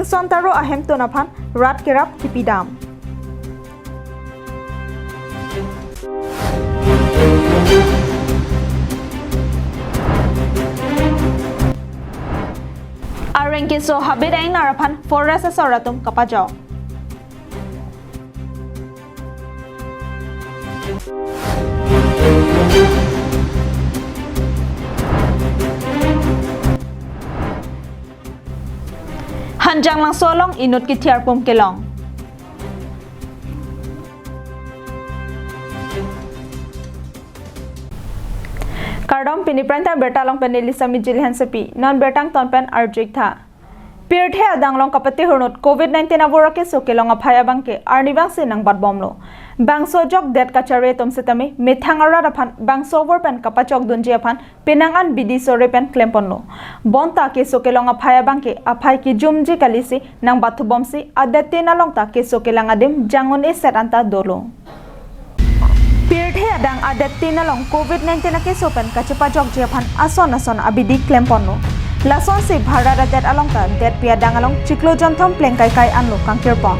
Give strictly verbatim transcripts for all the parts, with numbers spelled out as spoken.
Son Taro ahemtun aphan rat kerap kipidam. Areng keso habit ingnar aphan forest asor atum kapajok. Hanjanglangso along inut kithiar pum kelong. Kardom, pini prime time birta along pen neli Sami Jili Hansepi. Non birta angton pen arju-ik tha. Pirthe adang along kapatehor inut covid nineteen avur akeso kelong aphai abangke arnivang si nangbatbomlo. Bangso ajok det kachari atum setame methang arat aphan bangso avur pen kapachokdunji aphan penang an bidi sore pen klemponlo. Bonta keso kelong aphai abangke aphai kijumji kalisi nangbatthubomsi adet tin along ta keso kelang adim jang un-eset anta dolo. Pirthe adang adet tin along covid nineteen akeso pen kachepajokji aphan ason ason abidi klemponlo. Lasonsi Bharat adet along ta detpi adang along chiklo jonthom plengkaikai anlo kangkirpon.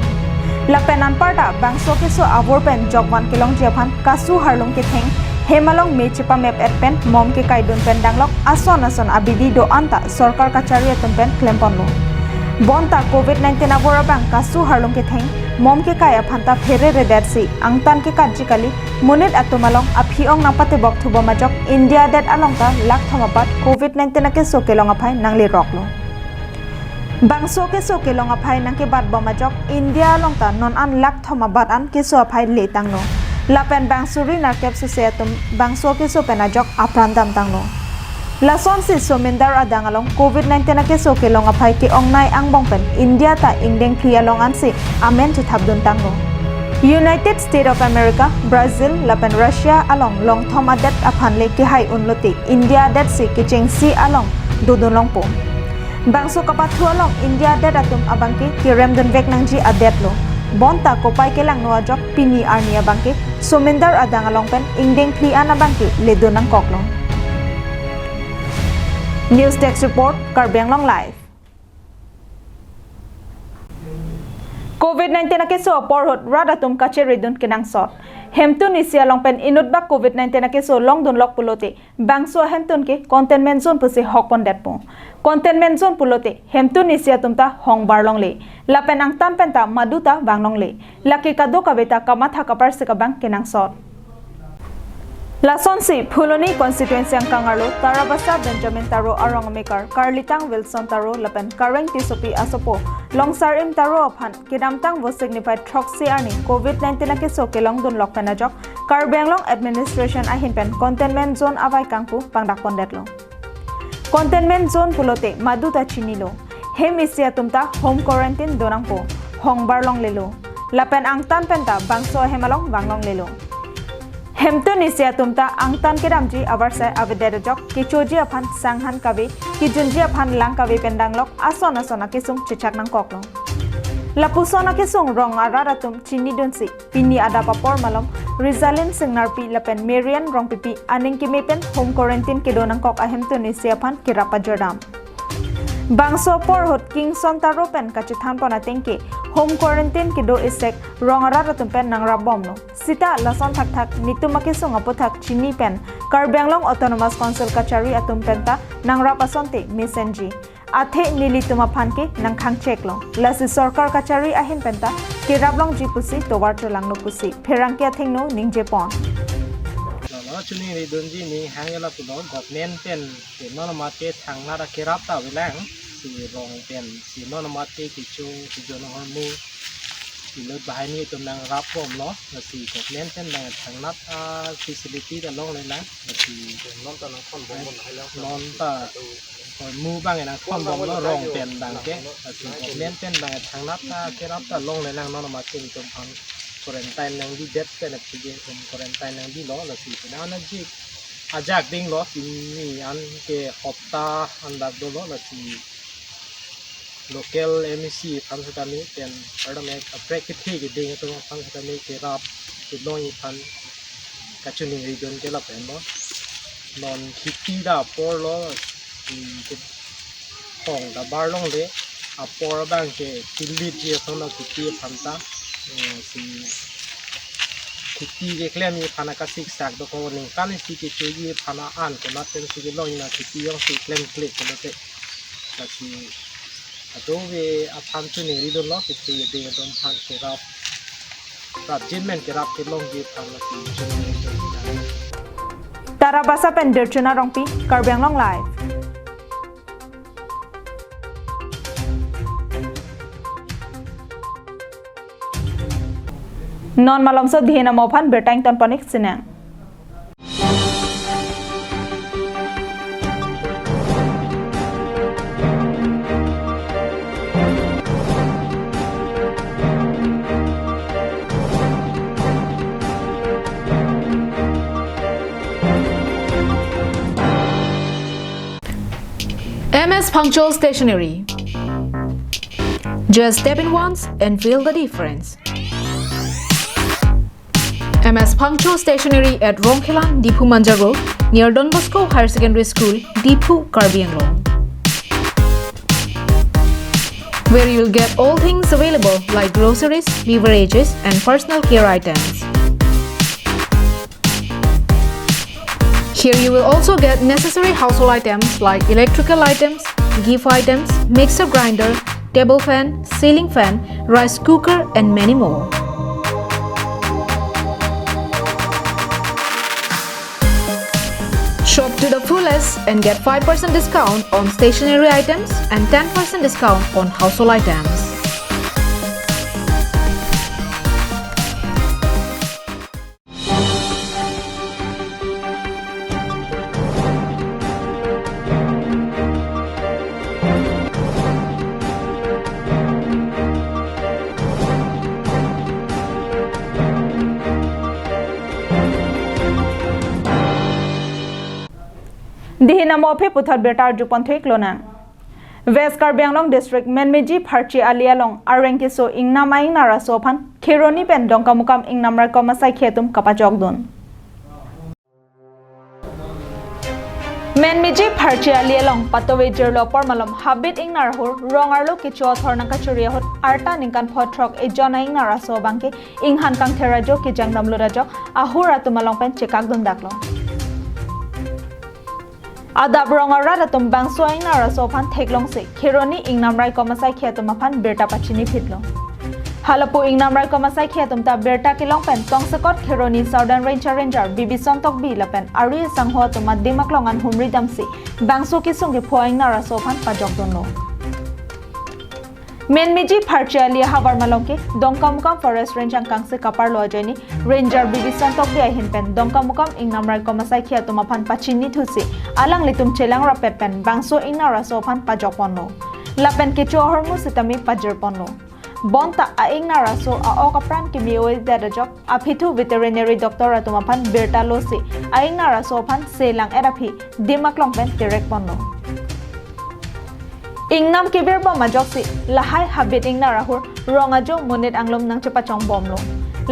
Lapen anparta bangso keso avur pen jokvan kelongji aphan kasu harlung ketheng, hem along me chepamep-et pen mom kekaidun pen danglok ason ason abidi do-an ta sorkar kachari atum pen klemponlo. Bonta covid nineteen avur abang kasu harlung ketheng, mom kekai aphan ta phereredetsi angtan kekatji kali, monit atum along aphi-ong nangpatebok thubom ajok India adet along ta lakh thom abat covid nineteen akeso kelong aphai nangleroklo. Bangso keso kelong aphai nangkebatbom ajok India along ta non an lakh thom abat an keso aphai letanglo. Lapen bang suri nerkep suse atum bangso keso pen ajok apran damtanglo. Lasonsi Somindar adang along covid nineteen akeso kelong aphai ke-ongnei angbong pen India ta ingdeng phli along ansi amen chethapduntanglo. United States of America, Brazil lapen Russia along longthom adet aphan le kehai unlote India adet si kechengsi along dodun longpo. Bangso kapathu along India adet atum abangke keremdunvek nangji adetlo. Bonta kopai kelangno ajok pini arni abangke Somindar adang along pen ingdeng phli an abangke ledun nangkoklo. News Desk Report, Karbi Anglong Live. Covid nineteen akeso apor ahut rat atum kacheridun kenangsot. Hemtun isi along pen inutbak covid nineteen akeso longdunlok pulote bangso ahemtun ke containment zone pusi hokpondetpo. Containment zone pulote hemtun isi atum ta hongbar longle. Lapen angtan pen ta madu ta vang longle. Lake kadokave ta kamatha kaparsik abang kenangsot. Lasonsi Phuloni constituency angkang arlo Tarabasa Benjamin Taro arong amekar, Karlitang Wilson Taro lapen Kareng Tissopi asopo Longsarim Taro aphan kedamtang vo signified throksi arni covid nineteen akeso kelongdunlok pen ajok Karbi Anglong administration ahin pen containment zone avai kangpu pangdakpondetlo. Containment zone pulote madu ta chinilo. Hem isi atum ta home quarantine donangpo. Hongbar longlelo. Lapen angtan pen ta bangso ahem along vang longlelo. Hemtun isi atum ta angtan kedamji avarsai avedet ajok kechoji aphan sanghan kave, kejunji aphan lang kave pen danglok ason ason akesung chechak nangkoklo. Lapuson akesung rong arat atum chinidunsi pini adap apor malom Rizalin Singnarpi lapen Marian Rongpipi aning keme pen home quarantine kedo nangkok ahemtun isi aphan kerap pajordam. Bangso apor ahut Kingson Taro pen kachethanpon ateng ke home quarantine kedo isek rong arat atum pen nangrapbomlo. Sita lason thakthak netum akesung aputhak chini pen Karbi Anglong Autonomous Council kachari atum pen ta nangrap asonte mesenji. Athe nelitum aphan ke nangkhangcheklo. Lasi sorkar kachari ahin pen ta kerap longji pusi tovar cholanglo pusi pherangke athengno ningjepon. Lalo chuningridunji ning hangela pulo government pen ke non mate thangnat akerap ta avelang, si rong pen si non mate kecho kejon ahormu inut banghini atum nangrapbomlo, lasi government pen bang thangnat a facility ta longlelang, lasi non ta nangkhonbom, non ta ahormu bang nangkhonbomlo rong pen bang ke, lasi government pen bang thangnat akerap ta longlelang, non mate netum aphan quarantine nangbidet pen aphi ke home quarantine nangbilo, lasi pina nangji ajak dinglo, pini an ke hopta an dak dolo, lasi local M A C aphan setame pen ardam ek aprek kethe keding atum aphan setame kerap kelong iphan kachiningridun ke lapenlo. Non khiti ta aporlo, hmm, ke hong ta bar longle, apor abang ke kilit ji ason lo kheti aphan ta, eh, si kheti keklemji aphan akasiksak dokok, ningkan isi kechoji aphan an konat pensi kelong na kheti jongsi klemkle pulote. Lasi kadokave aphan choningri dunlo, kheti dei adom aphan kerap, rapjin pen kerap kelongji aphan lasi choningri dun. Tarabasa pen Derchuna Rongpi, Karbi Anglong Live. Non malomso dihin amo aphan birta ingtonpon-ik sinang. M S Phangcho Stationery. Just step in once and feel the difference. M S Phangcho Stationery at Rongkhelan, Diphu Manja Road, near Don Bosco Higher Secondary School, Diphu, Karbi Anglong. Where you'll get all things available like groceries, beverages, and personal care items. Here you will also get necessary household items like electrical items, gift items, mixer grinder, table fan, ceiling fan, rice cooker, and many more. Shop to the fullest and get five percent discount on stationery items and ten percent discount on household items. Dihin amo aphi puthot birta arjupon thu-ik lonang. West Karbi Anglong District Menmiji Pharchi Ali along areng keso ingnam a-ingnar aso aphan Kheroni pen Dongkamukam ingnam raikom asaikhi atum kapachokdun. Menmiji Pharchi Ali along patove jirlo apor malom habit ingnar ahur rong arlo kecho athor nangkachori ahut arta ningkan pho throk ejon a-ingnar aso abangke inghan kangther ajo kejang damlo ajok ahur atum along pen chekakdun daklo. Adap rong arat atum bangso a-ingnar aso aphan theklongsi Kheroni ingnam raikom asaikhi atum aphan birta pachiniphitlo. Halapu ingnam raikom asaikhi atum ta birta kelong pen tongsekot Kheroni Southern Range a-ranger Bibison Tokbi lapen ari asangho atum adim aklong an humri damsi bangso kesung kepho a-ingnar aso aphan pajokdunlo. Menmiji Pharchi Ali ahavar malom ke Dongkamukam Forest Range angkangse kaparlo ajoine Ranger Bibison Tokbi ahin pen Dongkamukam ingnam raikom asaikhi atum aphan pachinithusi alanglitum chelang rapet pen bangso ingnar aso aphan pajokponlo. Lapen kecho ahormu sitame pajirponlo. Bonta a-ingnar aso a-ok apran keme-o-edet ajok aphi thu veterinary doctor atum aphan birta losi a-ingnar aso aphan selang-et aphi dim aklong pen terekponlo. Ingnam kevirbom ajoksi lahai habit ingnar ahur rong ajo monit anglum nangchepachongbomlo.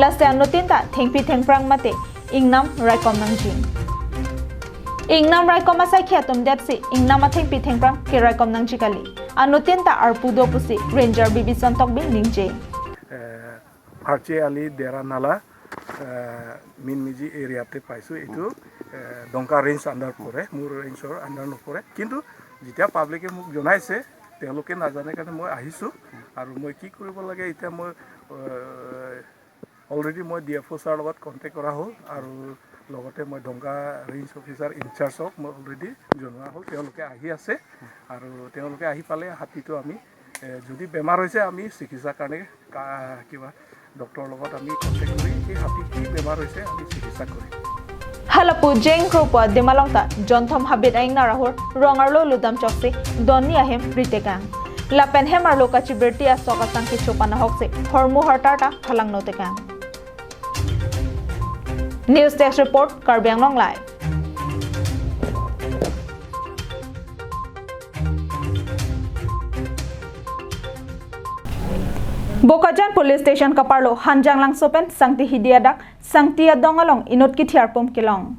Lasi anuttin ta thengpi thengphrang mate ingnam raikom nangji. Ingnam raikom asaikhi atum detsi ingnam athengpi thengphrang keraikom nangji kali. Anuttin ta arpu do pusi Ranger Bibison Tokbi ningje. Eh, Pharchi Ali Dera Nala, eh, Minmiji area te পাইছো। এইটো, eh, Donka range under পৰে, মোৰ range ৰ under নপৰে। কিন্তু যেতিয়া পাব্লিকে মোক জনাইছে, তেওঁলোকে নাজানে কাৰণে মই আহিছো। আৰু মই কি কৰিব লাগে এতিয়া মই, eh, already মই ডি এফ অ' ছাৰ লগত কণ্টেক্ট কৰা হ'ল আৰু লগতে মই ডংকা ৰেঞ্জ অফিচাৰ ইনচাৰ্জক মই অলৰেডি জনোৱা হ'ল। তেওঁলোকে আহি আছে আৰু তেওঁলোকে আহি পালে হাতীটো আমি, এ, যদি বেমাৰ হৈছে আমি চিকিৎসাৰ কাৰণে কা-, কিবা ডক্টৰৰ লগত আমি কণ্টেক্ট কৰি সেই হাতী কি বেমাৰ হৈছে আমি চিকিৎসা কৰিম। Halapu jengkropo adim along ta jonthom habit a-ingnar ahur rong arlo ludam choksi donni ahem ritekang. Lapen hem arlo kachibirti asok asang kecho panahoksi hormu hartar ta phalangno tekang. News Desk Report, Karbi Anglong Live. Bokajan Police Station kaparlo Hanjanglangso pen Sangti Hidi adak Sangti adong along inut kithi arpum kelong.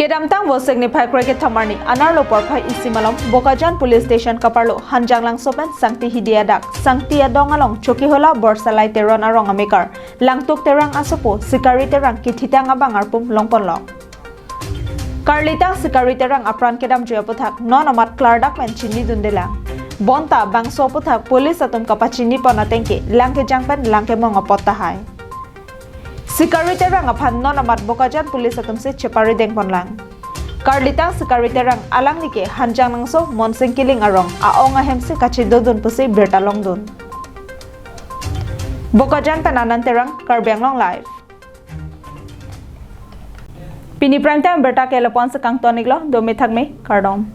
Kedamtang Vosik niphai krekethom arni anerlo porphai isi malom Bokajan Police Station kaparlo Hanjanglangso pen Sangti Hidi adak Sangti adong along Chokihola Borsalai Teron arong amekar Langtuk Terang asopo Sikari Terang kithitang abang arpum longponlok. Karlitang Sikari Terang apran kedamjui aputhak non amat klardak pen chinidundelang. Bonta bangso aputhak police atum kapachinipon atengke lang kejang pen lang kemong apot tahai. Sikari Terang aphan non amat Bokajan police atum si cheparidengponlang. Karlitang Sikari Terang alangli ke Hanjanglangso Monsing Kiling arong a-ong ahem si kachidodun pusi birta longdun. Bokajan pen Anand Terang, Karbi Anglong Live. Pini prime time birta ke lapu-an si kangton-iklo, dome thakme, kardom.